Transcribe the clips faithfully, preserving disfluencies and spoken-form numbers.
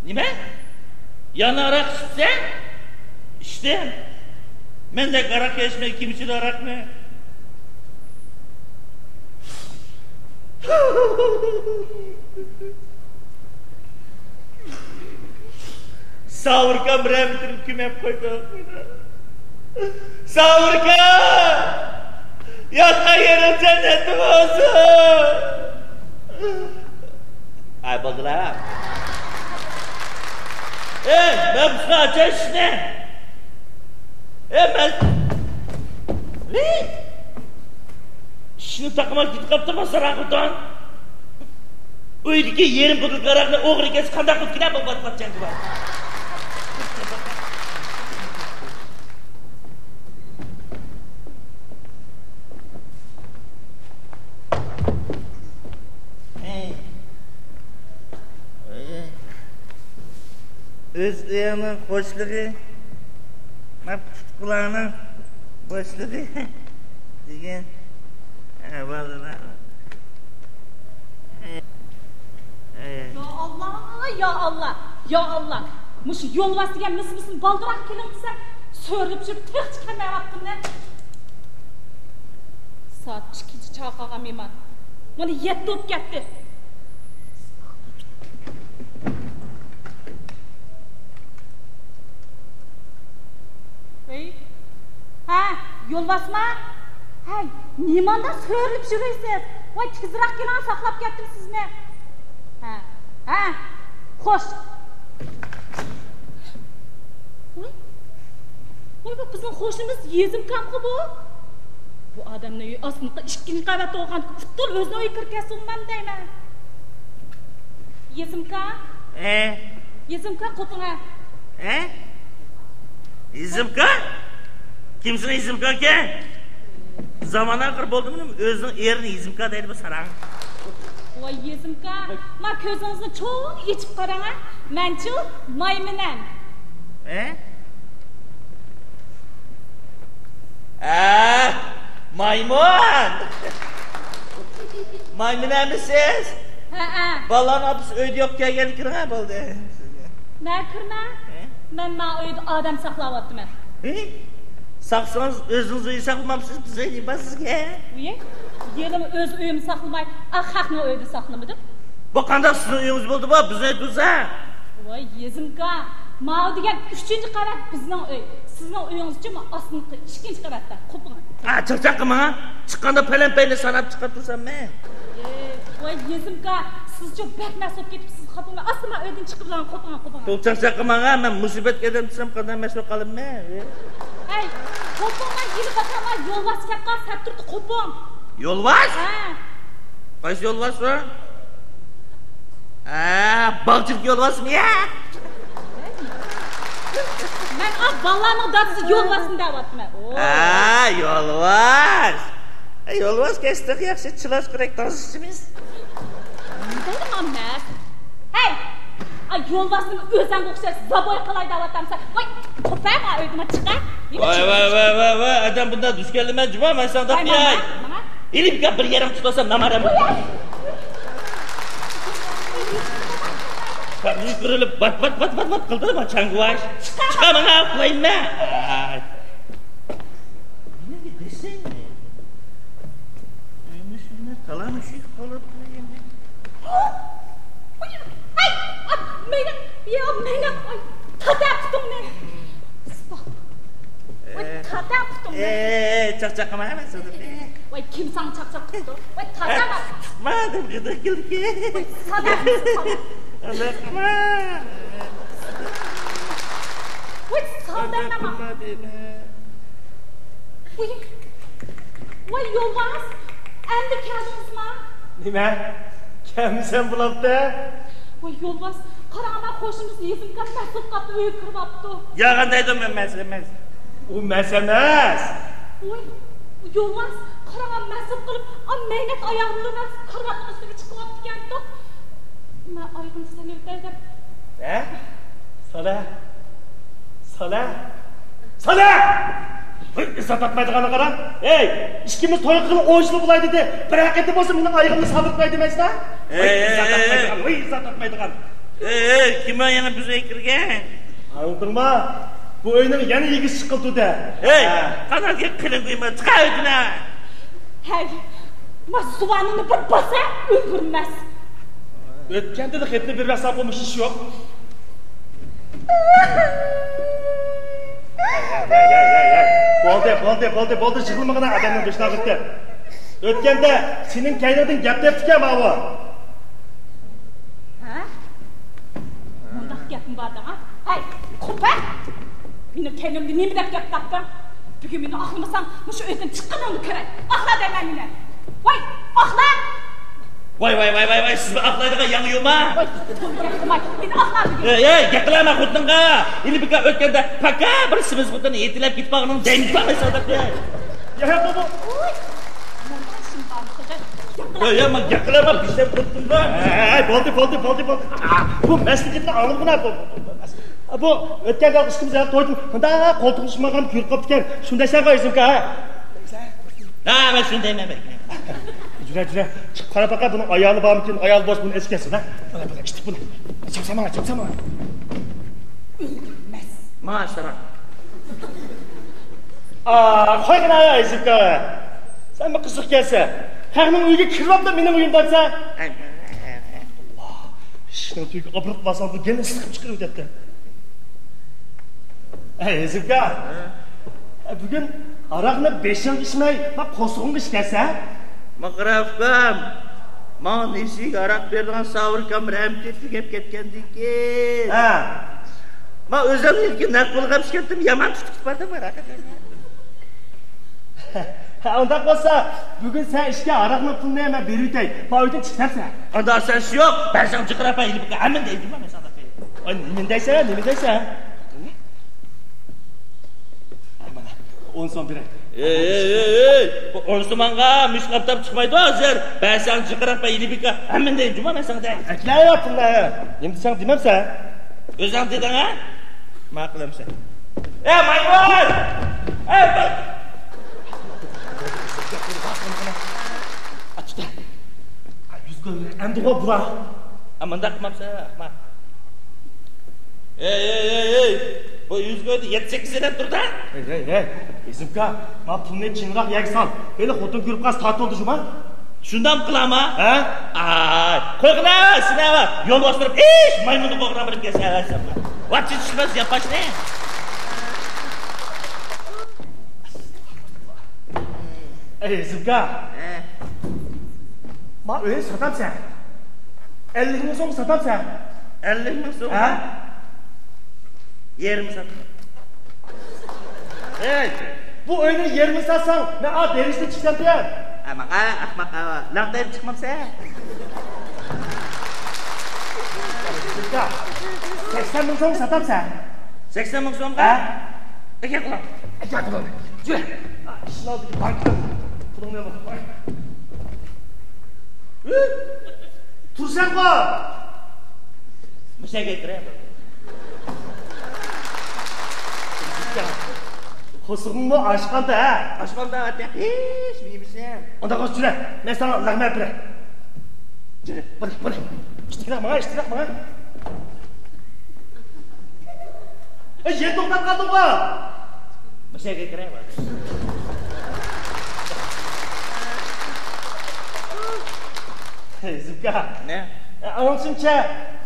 نېمە؟ يەنە ھاراق ئىچىپسەن؟ ئىچتىم. مەندەك ھاراق ئىچمەي كىم ئىچىدۇ ھاراقنى؟ ساۋۇركام رەھمىتىنى كۆمۈپ قويدۇق. ساۋۇركام! ياتقان يېرىڭ جەننەتتە بولسۇن! ئاي، بولدىلا. ئەي، مەن بۇسۇنى ئاچاي ئىشىكنى. ئەي، مەن، ۋىي! ئىشىكنى تاقىماي كېتىپ قاپتۇ، ماساراق خوتۇن. ئۆيدىكى يېرىم بوتۇلكا ھاراقنى ئوغرى كەلسە قانداق قىلىدىكىن، بۇ بات-بات جەڭگىۋار. ئۆز ئۆيۈڭنىڭ خوشلۇقى، ما پۇتقۇلارنىڭ بوشلۇقى دېگەن. ھە، بالىلار. ھە. ھە. يا ئاللا، يا ئاللا، يا ئاللا. مۇشۇ يولۋاس دېگەن مىس-مىسنى بالدۇراق كېلىڭ دېسەم، سۆرىلىپ يۈرۈپ تېخىچە كەلمەيۋاتقىنى. سائەت ئىككىگىچە چاقىرغان مېھمان مانا يەتتە بولۇپ كەتتى. ھەي، ھە، يولۋاسما؟ ھەي، نېمانداق سۆرىلىپ يۈرۈسىز؟ ۋاي، تېزرەك كېلىڭ، ساقلاپ كەتتىم سىزنى. ھە، ھە، خوش. ۋاي، ۋاي، بۇ بىزنىڭ قوشنىمىز يېزىمكامغۇ بۇ؟ بۇ ئادەمنىڭ ئۆيى ئاستىنقى ئىككىنچى قەۋەتتە بولغان، ئۇدۇل ئۆزىنىڭ ئۆيىگە كىرىپ كەتسە بولمامدۇ دەيمەن. يېزىمكا؟ ھە؟ يېزىمكا، قوپۇڭە. ھە؟ يېزىمكا؟ كىم سېنىڭ يېزىمكاڭ ئىكەن؟ زامان ئاخىرى بولدىمۇ، ئۆزىنىڭ ئېرىنى يېزىمكا دەيدۇ بۇ ساراڭ. ۋاي يېزىمكا، ما كۆزىڭىزنى چوڭ ئېچىپ قاراڭ ھە. مەنچۇ مايمۇنەن. ھە؟ ھە، مايمۇن! مايمۇنەمسىز؟ ھەئە. بالىلارنىڭ ئاپىسى ئۆيدە يوق، كەلگەندە كىرىڭە، بولدى. نە كىرمە؟ ھە؟ مەن ما ئۆيدە ئادەم ساقلاۋاتىمەن. ھە؟ ساقسىڭىز ئۆزىڭىز ئۆي ساقلىمامسىز، بىز ئۆي نېمە بار سىزگە؟ ئۇيە، يەنىمۇ ئۆز ئۆيۈمنى ساقلىماي، ئا خەقنىڭ ئۆيىدە ساقلىمىدىم. بۇ قانداق سىزنىڭ ئۆيىڭىز بولدى بۇ؟ بىزنىڭ ئۆي تۇرسا. ۋاي يېزىمكا، ماۋۇ دېگەن ئۈچىنچى قەۋەت بىزنىڭ ئۆي. سىزنىڭ ئۆيىڭىزچۇ ما ئاستىنقى ئىككىنچى قەۋەتتە. قوپۇڭ. ئا، چاقچاق قىلماڭ ھە. چىققاندا پەلەن پەيلى ساناپ چىقىپ تۇرسام مەن. ۋاي يېزىمكا، سىزچۇ بەك مەس بولۇپ كېتىپسىز، قوپۇڭ. ئاستا ما ئۆيدىن چىقىپ بېرىڭ، قوپۇڭ، قوپۇڭ. توك چاقچاق قىلماڭ ھە، مەن مۇسىبەتكە ئادەم دېسەم قانداق مەس بولۇپ قالىمەن. ھەي، قوپۇڭ، مەن يېلى باساملا يولۋاس كەپ قالسا تۇرۇپتۇ، قوپۇڭ. يولۋاس؟ ھە. قايسى يولۋاس ئۇ؟ ھە، باغچىدىكى يولۋاسمۇ يا؟ مەن ئا بالىلارنىڭ دادىسى يولۋاسنى دەۋاتىمەن. ھە، يولۋاس. ئە، يولۋاس كەچتە ياخشى چىلاش كېرەك، تازا ئىچىمىز. دەيدىغان ئەمەس. ھەي! ئا يولۋاسنىڭ ئۆزەڭگە ئوخشاش زابوي قىلاي دەۋاتامسەن. ۋاي، قوپە ما ئۆيدىن چىقە. ۋاي، ۋاي، ۋاي، ۋاي، ۋاي، ئادەم بۇنداق دۇچ كەلدىمەن جۇما، مەن ساڭا دەپ بېرەي. ماڭا. ئېلىمكا بىر يېرىم تۇتۇۋالسام نامارەم. يۈگۈرۈلۈپ ۋات، ۋات، ۋات، ۋات، ۋات قىلدى ما چاڭگۇۋاش. چىقا ماڭا، قويما. ئاي. نېمە دېسەڭ؟ مۇشۇنى تالا مۇشۇ قىلىپ قويايلى. ھەي، ئا، مەينە، يا، مەينە، ئاي، تاتا پۇتۇڭنى. ۋاي، تاتا پۇتۇڭنى. ئەي، چاقچاق قىلما، مەن سىزنى. ۋاي، كىم ساڭا چاقچاق قىپتۇ؟ ۋاي، تاتا ما. ما دەپ غىدىق كېلىدىكەن. ۋاي، سادا، سادا. ئانداق قىلما. ۋاي، سادا نېمە؟ قىلما دەيمەن. ۋاي، ۋاي، يولۋاس، ئەمدى كەلدىڭىزما؟ نېمە؟ كەلمىسەم بولامتى؟ ۋاي، يولۋاس، قاراڭا، قوشنىمىز يېزىمكا مەس بولۇپ قاپتۇ، ئۆيگە كىرىۋاپتۇ. يالغان دەيدۇ، مەن مەس ئەمەس. ئۇ مەس ئەمەس. ۋاي، يولۋاس، قاراڭا، مەس بولۇپ قېلىپ، ئا مەينەت ئاياغلىرى بىلەن كارىۋاتنىڭ ئۈستىگە چىقىۋاپتىكەنتۇ. مەن ئايىغىنى سېلىۋېتەي دەپ. ھە؟ سالە! سالە! سالە! ھەي، ئىززەت تاپمايدىغانغا قارا. ھەي، ئىككىمىز توي قىلغىلى ئون يىل بولاي دېدى. بىرەر قېتىم بولسا مېنىڭ ئايىغىمنى سالدۇرتماي دېمەيسىلەر. ھەي، ھەي، ئىززەت ھەي، تاپمايدىغان، ھەي. ھەي، ئىززەت تاپمايدىغان. ئەي، كىم يەنە بىز ئۆيگە كىرگەن؟ ئاڭلىدىڭما؟ بۇ ئۆينىڭ يەنە ئىگىسى چىقىپ تۇردى. ئەي، ھە. قانداق گەپ قىلىڭ دەيمەن، چىقار ئۆيدىن ھە. ھەي، ما زۇۋانىڭنى بىر باسا ئۈلگۈرمەس. ئۆتكەندە خېتىنى بېرىۋەتسەڭ بولمىش ئىش يوق. بولدى، بولدى، بولدى، بولدى، يىغلىمىغىنا، ئادەمنىڭ بېشىنى ئاغرىتتى. ئۆتكەندە سېنىڭ كەينىڭدىن گەپ تېپىپتىكەن ماۋۇ. ھە؟ مۇنداق گەپمۇ بار دەڭ ھە؟ ھەي، قوپە! مېنىڭ كەينىمدە نېمە دەپ گەپ تاپتىڭ؟ بۈگۈن مېنى ئاقلىمىساڭ، مۇشۇ ئۆيدىن چىققىنىڭنى كۆرەي. ئاقلا دەيمەن مېنى. ۋاي، ئاقلا! ۋاي، ۋاي، ۋاي، ۋاي، ۋاي، سىزمۇ ئاقلايدىغان ياڭيۇما؟ ۋاي، تولا گەپ قىلماي، مېنى ئاقلا بۈگۈن. ئەي، ئەي، گەپ قىلەرمەن خوتۇنغا. ھېلى بىكار ئۆتكەندە پاكا بىر سېمىز خوتۇننى يېتىلەپ كېتىپ قالغىنىڭ دەيمىز بار مەن ساداققا. يا، بۇ، بۇ. ئۇي، مانا شۇنداق. گەپ قىلىمەن. يا، يا، مەن گەپ قىلىمەن، بىشەم قىلدىم. ھەي، بولدى، بولدى، بولدى، بولدى. ئا، بۇ مەسىلە گېپىنى ئاڭلىغىنا، بۇ، بۇ، بۇ، بۇ، بۇ ئۆتكەندە ئىككىمىز ھەم تويدىن مۇنداق قولتۇق ئۇشمىغان كۆرۈپ قاپتىكەن. شۇنداق سەن قويسۇنكا، ھە؟ ھە، مەن شۇنداق دەيمەن. جۈرە، جۈرە. چىقىپ قاراپ باقاي، بۇنىڭ ئايالى بارمىكىن؟ ئايالى بولسا بۇنى ئەسكەرسىن، ھە؟ بۇنى، بۇنى، ئىتتىك بۇنى. چاپسان ماڭا، چاپسان ماڭا. ئۆلتۈرمەس. ماڭا ئىشتىراق. ئا، قويغىنا ئەزىكا. سەن بىر قىزىق ئىكەنسەن. خەقنىڭ ئۆيىگە كىرىۋاپلا مېنىڭ ئۆيۈم دەپسەن. ئاللا، ئىشىكنىڭ تۈۋىگە ئابىرىپ بارسام، بۇ گېلىنى سىقىپ چىقىرىۋېتەتتى. ئەي، ئەزىكا. ھە؟ بۈگۈن ھاراقنى بېشىڭغا ئىچمەي، ما قورسىقىڭغا ئىچكەنسەن. ماقراف ئۇكام، ماڭا نېسىگە ھاراق بېرىدىغان ساۋۇر ئۇكام رەھمىتى تۈگەپ كەتكەندىكىن. ھە. ما ئۆزۈمنىڭكى نەق پۇلىغا ئېلىپ كەتتىم، يامان تۇتۇپ كېتىپ باردىم ھاراق. ھە، ئۇنداق بولسا، بۈگۈن سەن ئىچكەن ھاراقنىڭ پۇلىنى مەن بېرىۋېتەي. ما ئۆيدىن چىقسامسەن. ئانداق سەنسى يوق، بەرسەڭ جىقراپ يېلىپ ھەممىنى دەيدىما مەن ساڭا. ئاي، نېمىنى دەيسەن، نېمىنى دەيسەن؟ ئاي، مانا، ئون سوم بېرەي. ئەي، ئەي، ئەي، ئەي، بۇ ئون سوماڭغا مۈشۈك ئاپتاپ چىقمايدۇ ھازىر. بەرسەڭ جىقراپ يېلىپ ھەممىنى دەيدىما مەن ساڭا دەي. ئەكلە يا پۇلنى. نېمە دېسەڭ دېمەمسەن؟ ئۆزۈڭ دېدىڭ ھە؟ ماقۇل ئەمسە. ئە، مايمۇن! ئە، بىر ئاچتە. يۈز كوي ئەمدىغۇ بۇلار. ئە، مۇنداق قىلمامسەن، ئەخمەق. ئەي، ئەي، ئەي، ئەي! بۇ يۈز كويدا يەتتە سەككىز ئادەم تۇرىدۇ. ھەي، ھەي، ھەي! ئېزىمكا، ما پۇلنى چىڭراق يەرگە سال. ھېلى خوتۇن كۆرۈپ قالسا تارتىۋالىدۇ جۇما. شۇنداقمۇ قىلامەن؟ ھە؟ ئاي، قويغىنا، سىنەۋە. يول باستۇرۇپ، ئىش، مايمۇندىن قورققان بىر كەس ئەۋەتسەم. ۋاپچى چۈشمەس ياپاشنى. ئەي، ئېزىمكا. ھە. ما ئۆينى ساتامسەن؟ ئەللىك مىڭ سومغا ساتامسەن؟ ئەللىك مىڭ سوم؟ ھە؟ يېرىمى ساتىمەن. ئەي، بۇ ئۆينىڭ يېرىمىنى ساتساڭ، مەن ئا دېرىزىدىن چىقسام دېيەن. ئە، ماڭا، ئەخمەق ئاۋا، لەڭ تەيىپ چىقمامسەن؟ سەكسەن مىڭ سومغا ساتامسەن؟ سەكسەن مىڭ سومغا؟ ھە؟ ئەكەل قىلىڭ. ئەكەل قىلىڭ. يۈرە. ئىشىكنىڭ ئالدىدىكى بانكىدىن پۇلۇڭنى ئېلىڭ. تۇرسەنغۇ! مۇشەگە كىرە. قورسىقىڭمۇ ئاچقاندا، ھە؟ ئاچقاندا، ھېچ يېمىسەم. ئۇنداق بولسا يۈرە، مەن ساڭا لەغمەن بېرەي. يۈرە، بولدى، بولدى. ئىتتىكراق ماڭا، ئىتتىكراق ماڭا. ئەي، يەنە توختاپ قالدىڭغۇ؟ مۇشەگە كىرە. ھەي، زۇبكا. نە؟ ئاڭلىشىمچە،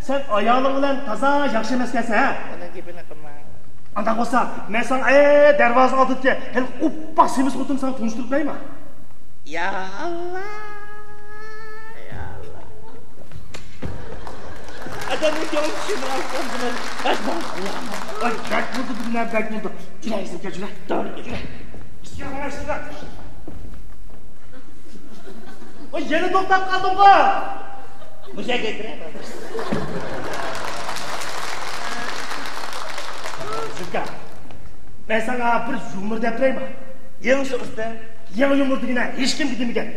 سەن ئايالىڭ بىلەن تازا ياخشى ئەمەسكەنسەن، ھە؟ ئۇنىڭ گېپىنى قىلما. ئانداق بولسا، مەن ساڭا، ئەي، دەرۋازا ئالدىدىكى ھېلىقى ئوپپاق سېمىز خوتۇننى ساڭا تونۇشتۇرۇپ بېرەيمۇ؟ يا ئاللا! يا ئاللا! ئادەمنىڭ كۆڭلى چۈشىدىغان ئىشلار بىلەن بەك بولدى. ئاي، بەك بولدى بۈگۈن، بەك بولدى. جۈرەيسىز، جۈرە. توغرا، جۈرە. ئىشلار، ئىشلار. ۋاي، يەنە توختاپ قالدىڭغۇ؟ مۇشەگە كىرە. زۇبكا، مەن ساڭا بىر يۇمۇر دەپ بېرەيمۇ؟ يېڭىسى ئۇستا. يېڭى يۇمۇر دېگىنە ھېچكىمگە دېمىگەن.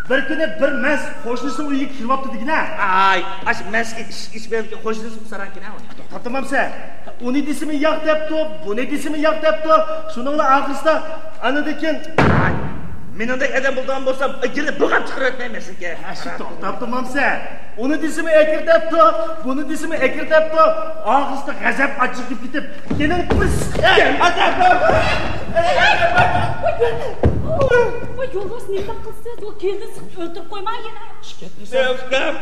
بىر كۈنى بىر مەس قوشنىسىنىڭ ئۆيىگە كىرىۋاپتۇ دېگىنە. ئاي، ئاش مەسكە ئىش، ئىش بىلەن قوشنىسى ساراڭكىنە. توختاپ تۇرمامسەن؟ ئۇنى دېسىمۇ ياق دەپتۇ، بۇنى دېسىمۇ ياق دەپتۇ. شۇنىڭلا ئاخىرسىدا ئانىدىكىن. ئاي. مېنىڭدەك ئادەم بولىدىغان بولسام، ئىگىنى بىغەم چىقىرىۋەتمەيمەن سىزگە. ھە، شۇ توختاپ تۇرمامسەن. ئۇنى دېسىمۇ ئەكىر دەپتۇ، بۇنى دېسىمۇ ئەكىر دەپتۇ. ئاخىرسىدا غەزەپ ئاچچىقىپ كېتىپ، كېلىن قىز. ۋاي، يولداش، نېمە قىلسىز؟ ئۇ كېلىننى سىقىپ ئۆلتۈرۈپ قويماڭ يەنە. ئۇكام،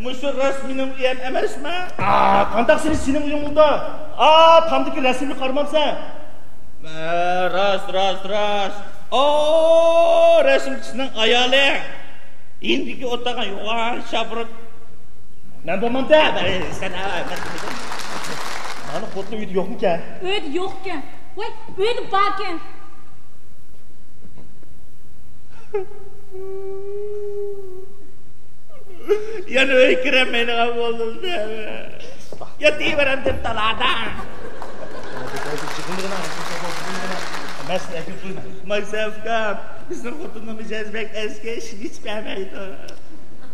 مۇشۇ راست مېنىڭ ئۆيۈم ئەمەسمۇ؟ ئا، قانداق سېنى سېنىڭ ئۆيۈڭ بولىدۇ؟ ئا، تامدىكى رەسىمگە قارىمامسەن؟ ئە، راست، راست، راست. ئا، رەسىمدىكى سېنىڭ ئايالىڭ. يېنىدىكى ئولتۇرغان يوغان شاپىرىت. مەن بولمامدا. ئەي، سەن ئەمەس. مانا خوتۇن ئۆيدە يوقمىكەن؟ ئۆيدە يوقكەن. ۋاي، ئۆيدە باركەن. يەنە ئۆيگە كىرەلمەيدىغان بولدۇم. ياتىۋېرەم دەپ تالادا. مەسىلە ئەكەپ قويما. مايسەپ ئۇكام، بىزنىڭ خوتۇننىڭ مىجەزى بەك ئەسكى، ئىشىنى ھېچ بەرمەيدۇ.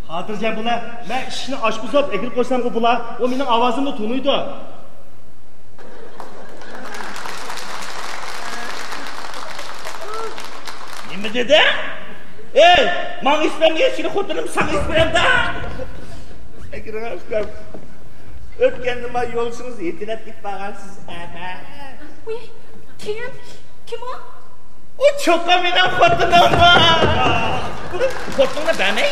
خاتىرجەم بولا، مەن ئىشىكنى ئاچقۇزۇپ ئەكىرىپ قويسامغۇ بولا، ئۇ مېنىڭ ئاۋازىمنى تونۇيدۇ. نېمە دېدىڭ؟ ئەي، ماڭا ئىس بەرمىگەن، سېنىڭ خوتۇنۇم ساڭا ئىس بېرەمدا. ئەكرەم ئۇكام، ئۆتكەندە ما يولدىشىڭىز يېتىلەپ كېتىپ بارغانسىز ئەمە. ئۇي، كىم؟ كىم ئۇ؟ ئۇ چوقۇم مېنىڭ خوتۇنۇم. خوتۇنۇڭنى بەرمەي.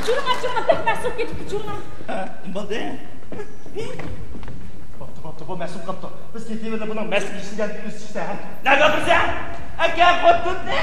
جۈرۈڭ، جۈرۈڭ، بەك مەستۇرۇپ كېتىپتۇ، جۈرۈڭ. ھە، نېمە بولدى؟ بوپتۇ، بوپتۇ، بۇ مەستۇرۇپ قاپتۇ. بىز كېتىۋېرىلى بۇنىڭ مەستلىك ئىشىگە ئۆز ئىشتە، ھە؟ نەگە بىزە؟ ئەكە خوتۇننى!